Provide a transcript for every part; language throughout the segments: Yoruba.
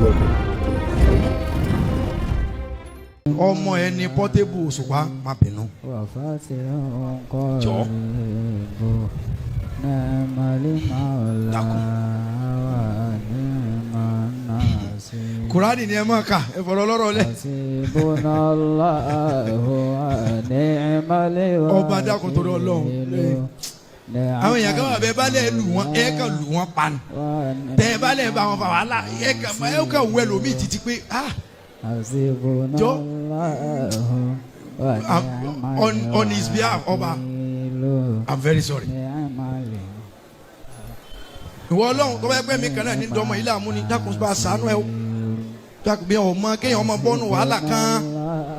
Welcome. Ọmọ ẹni Portable Òṣùpá, má bínú. Jọ̀ọ́. Dákun. Kùránì ni ẹ máa kà, ẹ fọ̀rọ̀ lọ́rọ̀ lẹ̀. Ọba, dákun torí Ọlọ́run. Àwọn èèyàn kan wà bẹ́ẹ̀ bá lẹ̀ lù wọ́n, ẹ kàn lù wọ́n pa ni. Tẹ́ ẹ bá lẹ̀ bá wọn fà wàhálà, ẹ kàn wẹ lómi títí pé ah jọ on his behalf, ọba, I'm very sorry. Ìwọ Ọlọ́run, tó bá yẹ pé mi kan náà ní dọ́mọ ilé àmúni, dákun, bá a ṣàánú ẹ o. Dákun, bí ọmọ kéèyàn ọmọ bọ́nu wàhálà kan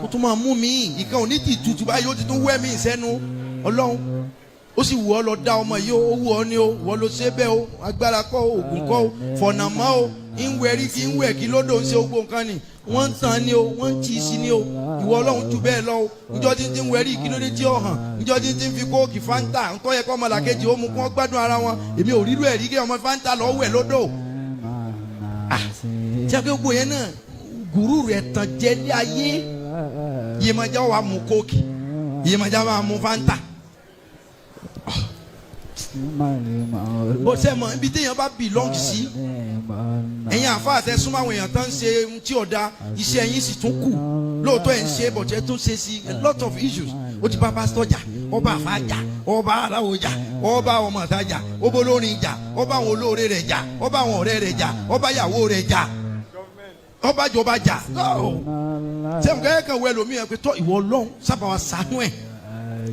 kó tún máa mú mi ìkan òní ti tutù báyìí, ó ti tún wẹ́ mi sẹ́nu. Ọlọ́run, ó sì wù ọ́ lọ dá ọmọ yìí, ó wù ọ́ ní o, wọ́n ló ṣe bẹ́ẹ̀ o. Agbára kọ́ o, ògùn kọ́ o, fọ̀nà mọ́ o. Ń wẹ̀rí kí ń wẹ̀ kí lódò, ń ṣe ogbó nǹkan ni wọ́n ń tàn ní o, wọ́n ń tì í sí ní o. Ìwọ Ọlọ́run ju bẹ́ẹ̀ lọ o. Njọ́ tí ń ti ń wẹ̀rí, kí ló dé tí ó hàn? Njọ́ tí ń ti ń fi Coke, Fanta, ńtọ́ yẹ kọ́ ọmọlàkejì ó mu kí wọ́n gbádùn ara wọn, èmi ò rírú ẹ̀ rí kí ọmọ Fanta lọ wẹ̀ lódò. Tí a fi gbogbo yẹn náà gùrú rẹ̀ tàn jẹ́ lé ayé, Yemọja wa mu Coke, Yemọja wa mu Fanta. Bó ṣe mọ ibi téèyàn bá belong sí, ẹ̀yin àfa àtẹ súnmọ́ àwọn èèyàn tó ń ṣe ohun tí ò da, iṣẹ́ yín sì tún kù. Lóòótọ́ ẹ̀ ń ṣe bọ̀tẹ́ tún ṣe sí a lot of issues. Ó ti bá pásítọ̀ jà, ó bá àfa jà, ó bá aláwo jà, ó bá ọmọ ìta jà, ó bá olórin jà, ó bá àwọn olóore rẹ̀ jà, ó bá àwọn ọ̀rẹ́ rẹ̀ jà, ó bá ìyàwó rẹ̀ jà, ó bá jọba jà. Sẹ́wọ̀n kẹ́kẹ́ kan wọ ẹlòmíì pé tọ́, ìwọ Ọlọ́run sábà wa ṣàánú ẹ̀.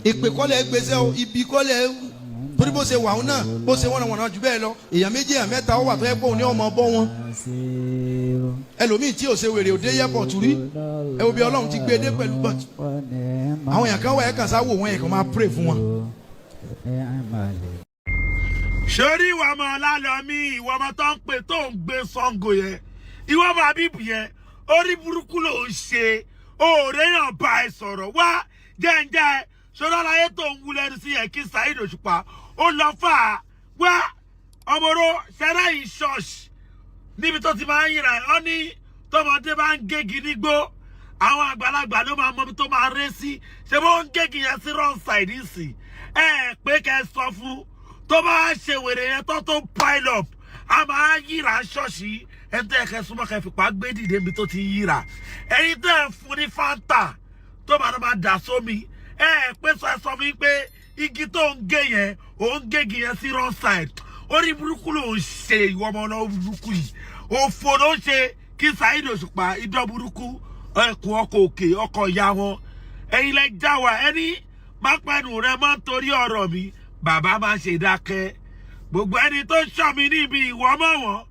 Èpè kọ́lẹ̀ gbèsè o, ibi kọ́lẹ̀, torí bó ṣe wà ó náà, bó ṣe wọ́n wọ̀nà jù bẹ́ẹ̀ lọ, èèyàn méjì, èèyàn mẹ́ta ó wà tó yẹ pé òun ní ọmọ bọ́ wọn. Ẹlòmíì tí ò ṣe wèrè òde airport rí, ẹ wo bí Ọlọ́run ti gbé dé pẹ̀lú. But àwọn èèyàn kan wà, ẹ̀ kàn sá wò wọ́n, ẹ̀ kàn máa pray fún wọn. Sórí ìwà ọmọ ọlálọ́mí, ìwọ ọmọ tó ń pè tó ń gbé Ṣàngó yẹn, ìwọ ọmọ àbíbù yẹn, orí burúkú ló ń ṣe. Òòrè yàn bá ẹ sọ̀rọ̀ wá jẹ́ǹjẹ́. Sọ́dọ̀ aláyé tó ń wú lẹ́nu sí yẹn kí Saheed Òṣùpá ó lọ fà á wá. Ọmọọrọ ṣẹlẹ̀ yìí, ṣọ́ọ̀ṣì níbi tó ti máa ń yìnrà ọ ní tọmọdé bá ń gégi nígbó, àwọn àgbàlagbà ló máa mọ ibi tó máa ré sí. Ṣé bó ń gégi yẹn sí wrong side sí ẹ pé kẹ sọ fún tó bá ṣe wèrè yẹn tó pile up, a máa yíra ṣọ́ọ̀ṣì. Ẹni tó yẹ kẹ súnmọ́, kẹ fipá gbé dìde níbi tó ti yíra. Ẹni tó yẹ fún ní Fanta tó máa máa dà sómi ẹ pé sọ, ẹ sọ fún mi pé igi tó ń gé yẹn, ò ń gégi yẹn sí wrong side. Orí burúkú ló ń ṣe, ìwọ ọmọ náà burúkú yìí, òfò ló ń ṣe kí Saheed Òṣùpá. Idán burúkú, ẹkùn ọkọ̀ òkè ọkọ̀ ìyá wọn, ẹ̀yin lẹ já wa. Ẹni má pẹ́nu rẹ mọ́ nítorí ọ̀rọ̀ mi, bàbá má ṣe dákẹ́. Gbogbo ẹni tó ń ṣọ́ mi níbi, ìwọ mọ̀ wọ́n.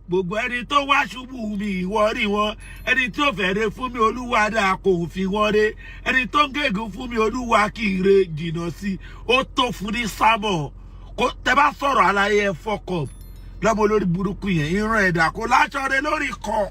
Gbogbo ẹni tó wá ṣubú mi, ìwọ rí wọn. Ẹni tí ó fẹ́rẹ̀ fún mi, Olúwa dáa kò fi wọ́n ré. Ẹni tó ń gégùn fún mi, Olúwa kì í re jìnnà sí i. Ó tó fún ní sámọ̀ kó tẹ bá sọ̀rọ̀ aláyé ẹ fọkọ̀ lọ́mọ olórí burúkú yẹn, ìran ẹ̀dá kó láṣọ rẹ lórí kọ.